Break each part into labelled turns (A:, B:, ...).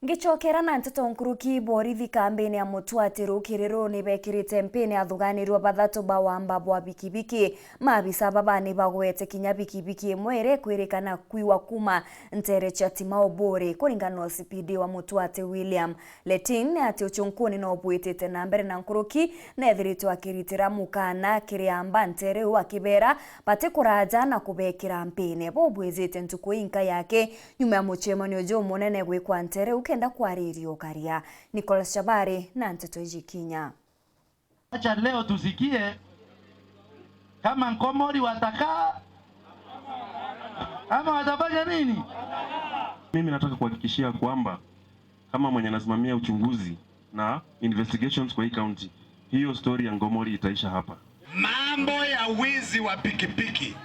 A: Ngicokera na nteto nkuruki borithi kambini ya Mutwati rukiriru nibekirite mpini athuganirwa bathatu ba wamba bwa bikibiki. Maabisa baba nibagwete kinya bikibiki imwe iri kwirikana kwiwa kuma ntere cha Timau Buri. Kuringana na OCPD wa Mutwati William Leting ni ati uchunkuni no bwitite na mbere na nkuruki nethiritwe akiritira mukana kiriamba ntere u akibera bati kuraja na kubekira mpini bobwizite ntuku inka yake nyuma ya muchemanio jo munene gwikwa ntere ukenda kwaririo karia. Nicholas Shabari na nteto ijikinya.
B: Acha leo tusikie kama Nkomori watakaa ama watafanya nini.
C: Mimi nataka kuhakikishia kwamba kama mwenye anasimamia uchunguzi na investigations kwa hii county, hiyo story ya Ngomori itaisha hapa.
D: Mambo ya wizi wa pikipiki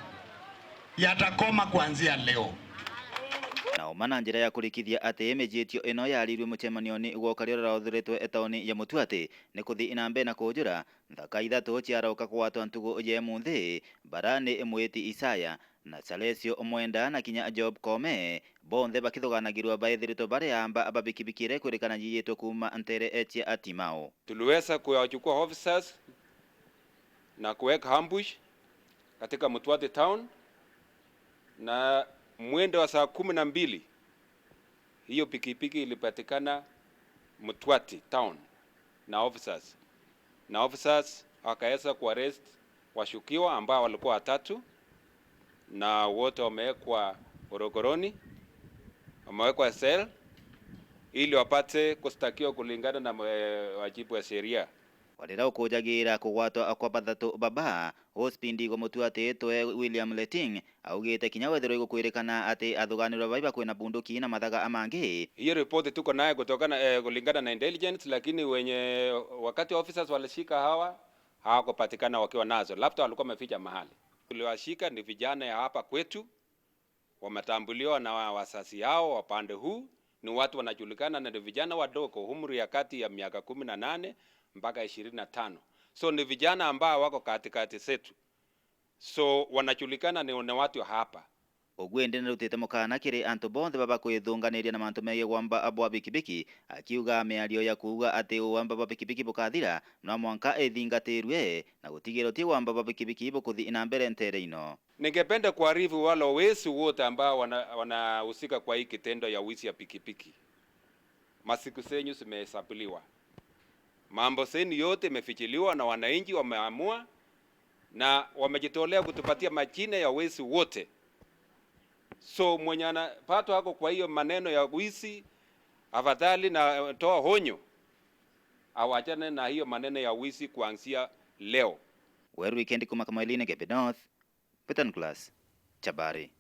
D: yatakoma kuanzia leo.
E: Nao na njira ya kurikithia ati mijitio ino yarirwe mucemanio-ini gwoka ria ũrathũrĩtwe etaoni ya Mutuati ni kuthi na mbere na kunjura nthaka ithatu ciaroka kugwatwa ntugu ya munthi barani Mwiti Isaya na Salesio Mwenda na kinya Job Kome bonthe bakithuganagirwa baithiritwe bari amba babikibiki iria ikwirikana yiyitwe kuma ntere cia Atimao.
F: Tuliweza kuwachukua officers na kuweka ambush katika Mutwati town na mwendo wa saa 12 hiyo pikipiki ilipatikana Mutwati town na officers wakaweza kuarrest washukiwa ambao walikuwa watatu na wote wamewekwa korokoroni, wamewekwa cell ili wapate kustakiwa kulingana na wajibu wa sheria.
E: Warira ukunjagira kugwatwa kwa bathatu baba OCPD gwa Mutuati twe William Leting augite kinya wethirwo igukwirikana ati athuganirwa bai bakwina bunduki na mathaga amangi.
F: Hiyo ripoti tuko naye kutokana kulingana na intelligence, lakini wenye wakati officers walishika hawa hawakupatikana wakiwa nazo, labda walikuwa wameficha mahali. Tuliwashika ni vijana ya hapa kwetu, wametambuliwa na wazazi yao wapande huu, ni watu wanajulikana na ni vijana wadogo, umri ya kati ya miaka 18 mpaka 25. So ni vijana ambao wako katikati zetu, so wanajulikana ni watu wa hapa.
E: Uguo indi nĩrutĩte mũkana kĩrĩ antu bonthe babakwĩthũnganĩria na mantu megiĩ gwamba bwa bikibiki akiuga mĩario ya kuuga atĩ ũwamba bwa bikibiki bukathira no mwanka ĩthingatĩrwe na gũtigĩrwo ti wamba bwa bikibiki bũkũthi na mbere ntere ino.
F: Ningependa kuarifu wale wezi wote ambao wanahusika kwa hii kitendo ya wizi ya pikipiki, masiku zenyu zimehesabiliwa, mambo zenu yote imefichiliwa na wananchi wameamua na wamejitolea kutupatia majina ya wezi wote. So mwenye anapatwa hako kwa hiyo maneno ya wizi, afadhali na toa honyo, awachane na hiyo maneno ya wizi kuanzia leo.
E: Weru Weekend kuma Kamailini, Gebe North, Peter Nicholas, Chabari.